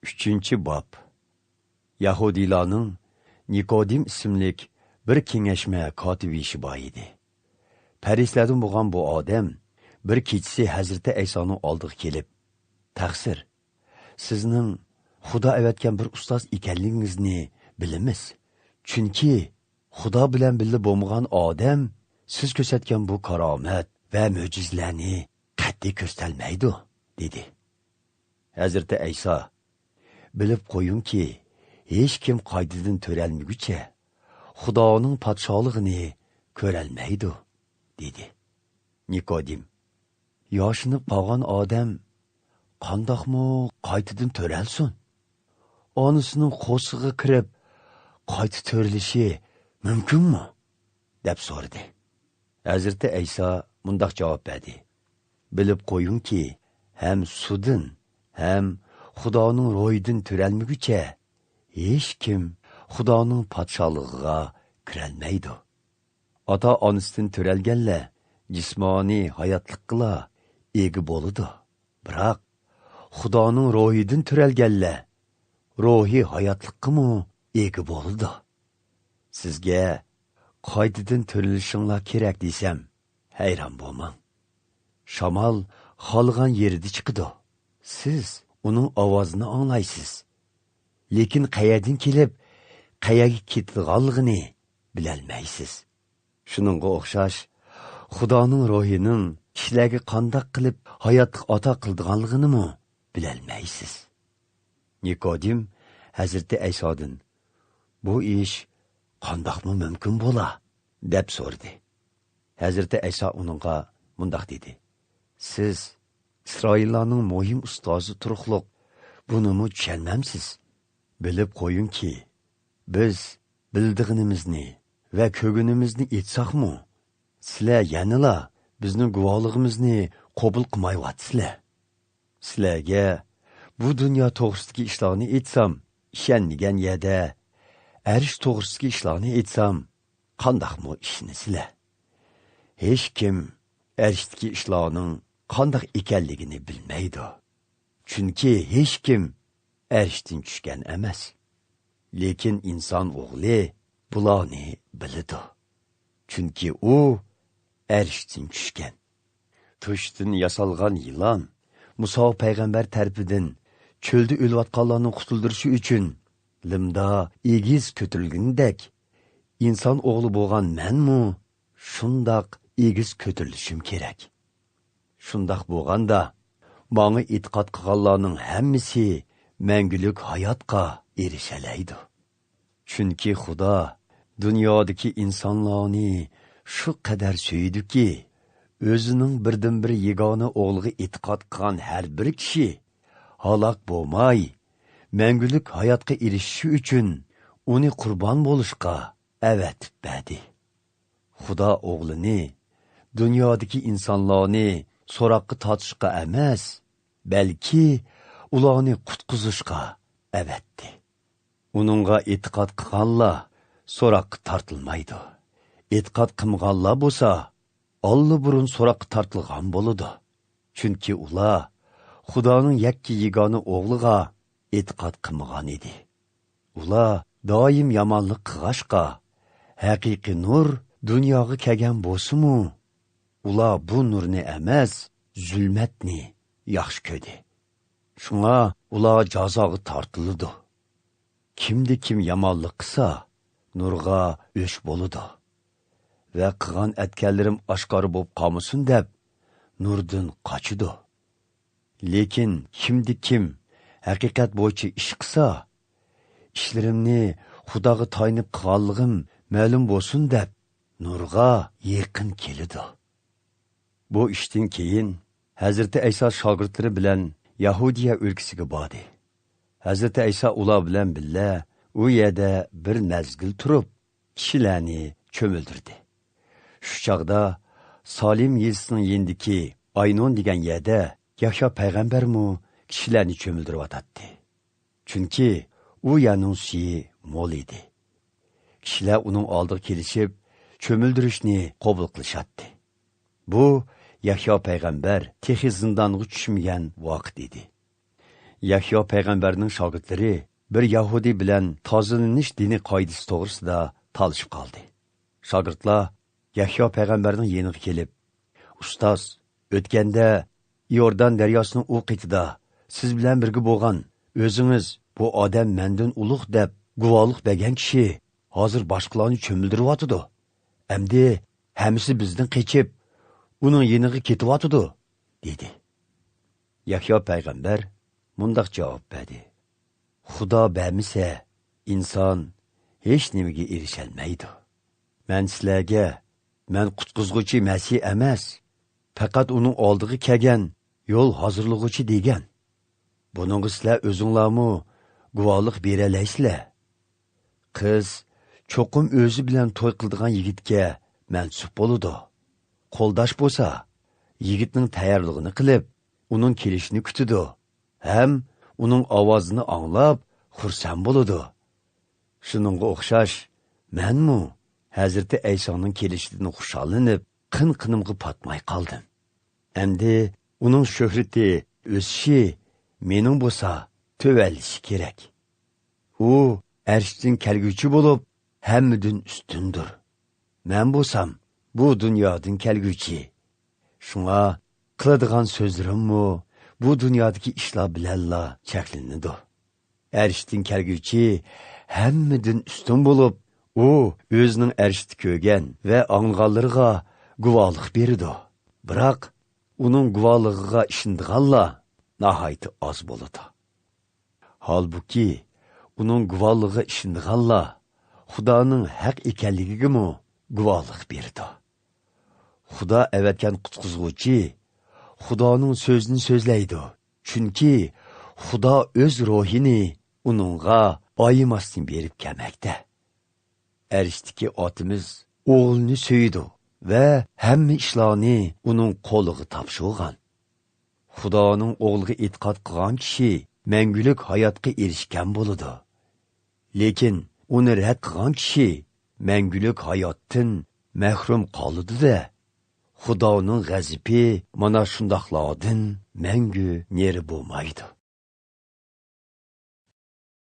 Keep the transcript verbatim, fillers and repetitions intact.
ئۈچىنچى باب. يەھۇدىيلارنىڭ نىكودىم ئىسىملىك بىر كېڭەشمە كاتىپ ئىشى بار ئىدى. پەرىسىيلەردىن بولغان بۇ ئادەم بىر كېچىسى ھەزرىتى ئەيسانىڭ ئالدىغا كېلىپ، «تەقسىر، سىزنىڭ خۇدا ئەۋەتكەن بىر ئۇستاز ئىكەنلىكىڭىزنى بىلىمىز. چۈنكى خۇدا بىلەن بىللە بولمىغان ئادەم سىز كۆرسەتكەن بۇ كارامەت ۋە مۆجىزىلەرنى قەتئىي كۆرسىتەلمەيدۇ» دېدى. ھەزرىتى ئەيسا، «بىلىپ قويۇڭكى، ھېچكىم قايتىدىن تۆرەلمىگۈچە خۇدانىڭ پادىشاھلىقىنى كۆرەلمەيدۇ» دېدى. نىكودىم، «ياشىنىپ قالغان ئادەم قانداقمۇ قايتىدىن تۆرەلسۇن؟ ئانىسىنىڭ قورسىقىغا كىرىپ قايتا تۆرىلىشى مۇمكىنمۇ؟» دەپ سورىدى. ھەزرىتى ئەيسا مۇنداق جاۋاب بەردى: «بىلىپ قويۇڭكى، ھەم سۇدىن، ھەم خۇدانىڭ روھىدىن تۆرەلمىگۈچە ھېچكىم خۇدانىڭ پادىشاھلىقىغا كىرەلمەيدۇ. ئاتا-ئانىسىدىن تۆرەلگەنلەر جىسمانىي ھاياتلىققىلا ئىگە بولىدۇ. بىراق، خۇدانىڭ روھىدىن تۆرەلگەنلەر روھىي ھاياتلىققىمۇ ئىگە بولىدۇ. سىزگە قايتىدىن تۆرىلىشىڭلار كېرەك دېسەم، ھەيران بولماڭ. شامال خالىغان يېرىدە چىقىدۇ. سىز ئۇنىڭ ئاۋازىنى ئاڭلايسىز. لېكىن قەيەردىن كېلىپ، قەيەرگە كېتىدىغانلىقىنى بىلەلمەيسىز. شۇنىڭغا ئوخشاش، خۇدانىڭ روھىنىڭ كىشىلەرگە قانداق قىلىپ ھاياتلىق ئاتا قىلىدىغانلىقىنىمۇ بىلەلمەيسىز.» نىكودىم ھەزرىتى ئەيسادىن، «بۇ ئىش قانداقمۇ مۇمكىن بولا؟» دەپ سورىدى. ھەزرىتى ئەيسا ئۇنىڭغا مۇنداق دېدى: «سىز ئىسرائىللارنىڭ مۇھىم ئۇستازى تۇرۇقلۇق بۇنىمۇ چۈشەنمەمسىز؟ بىلىپ قويۇڭكى، بىز بىلىدىغىنىمىزنى ۋە كۆرگىنىمىزنى ئېيتساقمۇ، سىلەر يەنىلا بىزنىڭ گۇۋاھلىقىمىزنى قوبۇل قىلمايۋاتىسىلەر. سىلەرگە بۇ دۇنيا توغرىسىدىكى ئىشلارنى ئېيتسام، ئىشەنمىگەن يەردە ئەرش توغرىسىدىكى ئىشلارنى ئېيتسام، قانداقمۇ ئىشىنىسىلەر؟ ھېچكىم ئەرشتىكى ئىشلارنىڭ قانداق ئىكەنلىكىنى بىلمەيدۇ. چۈنكى ھېچكىم ئەرشتىن چۈشكەن ئەمەس. لېكىن ئىنسان ئوغلى بۇلارنى بىلىدۇ. چۈنكى ئۇ ئەرشتىن چۈشكەن. تۇشتىن ياسالغان يىلان مۇسا پەيغەمبەر تەرىپىدىن چۆلدە ئۆلۈۋاتقانلارنى قۇتۇلدۇرۇشى ئۈچۈن لىمدا ئېگىز كۆتۈرۈلگىنىدەك، ئىنسان ئوغلى بولغان مەنمۇ شۇنداق ئېگىز كۆتۈرۈلۈشۈم كېرەك. شۇنداق بولغاندا، ماڭا ئېتىقاد قىلغانلارنىڭ ھەممىسى مەڭگۈلۈك ھاياتقا ئېرىشەلەيدۇ. چۈنكى خۇدا دۇنيادىكى ئىنسانلارنى شۇ قەدەر سۆيىدۇكى، ئۆزىنىڭ بىردىنبىر يېگانە ئوغلىغا ئېتىقاد قىلغان ھەر بىر كىشى ھالاك بولماي، مەڭگۈلۈك ھاياتقا ئېرىشىشى ئۈچۈن ئۇنى قۇربان بولۇشقا ئەۋەتىپ بەردى. خۇدا ئوغلىنى دۇنيادىكى ئىنسانلارنى سوراققا تارتىشقا ئەمەس، بەلكى ئۇلارنى قۇتقۇزۇشقا ئەۋەتتى. ئۇنىڭغا ئېتىقاد قىلغانلار سوراققا تارتىلمايدۇ. ئېتىقاد قىلمىغانلار بولسا، ئاللىبۇرۇن سوراققا تارتىلغان بولىدۇ. چۈنكى ئۇلار خۇدانىڭ يەككە يېگانە ئوغلىغا ئېتىقاد قىلمىغان ئىدى. ئۇلار دائىم يامانلىق قىلغاچقا، ھەقىقىي نۇر دۇنياغا كەلگەن بولسىمۇ، ئۇلار بۇ نۇرنى ئەمەس، زۇلمەتنى ياخشى كۆردى. شۇڭا ئۇلار جازاغا تارتىلىدۇ. كىمدە كىم يامانلىق قىلسا، نۇرغا ئۆچ بولىدۇ. ۋە قىلغان ئەتكەنلىرىم ئاشكارا بولۇپ قالمىسۇن دەپ، نۇردىن قاچىدۇ. لېكىن كىمدە كىم ھەقىقەت بويىچە ئىش قىلسا، ئىشلىرىمنى خۇداغا تايىنىپ قىلغانلىقىم مەلۇم بولسۇن دەپ، نۇرغا يېقىن كېلىدۇ. بۇ ئىشتىن كېيىن ھەزرىتى ئەيسا شاگىرتلىرى بىلەن يەھۇدىيە ئۆلكىسىگە باردى. ھەزرىتى ئەيسا ئۇلار بىلەن بىللە ئۇ يەردە بىر مەزگىل تۇرۇپ، كىشىلەرنى چۆمۈلدۈردى. شۇ چاغدا سالىم يېزىسىنىڭ يېنىدىكى ئاينون دېگەن يەردە يەھيا پەيغەمبەرمۇ كىشىلەرنى چۆمۈلدۈرۈۋاتاتتى. چۈنكى ئۇ يەرنىڭ سۈيى مول ئىدى. كىشىلەر ئۇنىڭ ئالدىغا كېلىشىپ، چۆمۈلدۈرۈشنى قوبۇل قىلىشاتتى. بۇ يەھيا پەيغەمبەر تېخى زىندانغا چۈشمىگەن ۋاقىت ئىدى. يەھيا پەيغەمبەرنىڭ شاگىرتلىرى بىر يەھۇدىي بىلەن تازىلىنىش دىنى قائىدىسى توغرىسىدا تالىشىپ قالدى. شاگىرتلار يەھيا پەيغەمبەرنىڭ يېنىغا كېلىپ، «ئۇستاز، ئۆتكەندە ئىيوردان دەرياسىنىڭ ئۇ قېتىدا سىز بىلەن بىرگە بولغان، ئۆزىڭىز، بۇ ئادەم مەندىن ئۇلۇغ دەپ گۇۋاھلىق بەرگەن كىشى ھازىر باشقىلارنى چۆمۈلدۈرۈۋاتىدۇ. ئەمدى ھەممىسى بىزدىن قېچىپ، ئۇنىڭ يېنىغا كېتىۋاتىدۇ» دېدى. يەھيا پەيغەمبەر مۇنداق جاۋاب بەردى: «خۇدا بەرمىسە، ئىنسان ھېچ نېمىگە ئېرىشەلمەيدۇ. مەن سىلەرگە، مەن قۇتقۇزغۇچى مەسىھ ئەمەس، پەقەت ئۇنىڭ ئالدىغا كەلگەن يول ھازىرلىغۇچى دېگەن. بۇنىڭغا سىلەر ئۆزۈڭلارمۇ گۇۋاھلىق بېرەلەيسىلەر. قىز چوقۇم ئۆزى بىلەن توي قىلىدىغان يىگىتكە مەنسۇپ بولىدۇ. قولداش بولسا، يىگىتنىڭ تەييارلىقىنى قىلىپ، ئۇنىڭ كېلىشىنى كۈتىدۇ ھەم ئۇنىڭ ئاۋازىنى ئاڭلاپ خۇرسەن بولىدۇ. شۇنىڭغا ئوخشاش، مەنمۇ ھەزرىتى ئەيسانىڭ كېلىشىدىن خۇشاللىنىپ، قىن-قىنىمغا پاتماي قالدىم. ئەمدى ئۇنىڭ شۆھرىتى ئۆسۈشى، مېنىڭ بولسا تۆۋەنلىشى كېرەك. ئۇ ئەرشتىن كەلگۈچى بولۇپ، ھەممىدىن ئۈستۈندۇر. مەن بولسام بۇ دۇنيادىن كەلگۈچى. شۇڭا قىلىدىغان سۆزلىرىممۇ بۇ دۇنيادىكى ئىشلار بىلەنلا چەكلىنىدۇ. ئەرشتىن كەلگۈچى ھەممىدىن ئۈستۈن بولۇپ، ئۇ ئۆزىنىڭ ئەرشتە كۆرگەن ۋە ئاڭلىغانلىرىغا گۇۋاھلىق بېرىدۇ. بىراق ئۇنىڭ گۇۋاھلىقىغا ئىشىنىدىغانلار ناھايىتى ئاز بولىدۇ. ھالبۇكى، ئۇنىڭ گۇۋاھلىقىغا ئىشىنىدىغانلار خۇدانىڭ ھەق ئىكەنلىكىگىمۇ گۇۋاھلىق بېرىدۇ. خۇدا ئەۋەتكەن قۇتقۇزغۇچى خۇدانىڭ سۆزىنى سۆزلەيدۇ، چۈنكى خۇدا ئۆز روھىنى ئۇنىڭغا ئايىماستىن بېرىپ كەلمەكتە. ئەرشتىكى ئاتىمىز ئوغلىنى سۆيىدۇ ۋە ھەممە ئىشلارنى ئۇنىڭ قولىغا تاپشۇرغان. خۇدانىڭ ئوغلىغا ئېتىقاد قىلغان كىشى مەڭگۈلۈك ھاياتقا ئېرىشكەن بولىدۇ. لېكىن ئۇنى رەت قىلغان كىشى مەڭگۈلۈك ھاياتتىن مەھرۇم قالىدۇ-دە. خۇدانىڭ غەزىپى مانا شۇنداقلاردىن مەڭگۈ نېرى بولمايدۇ.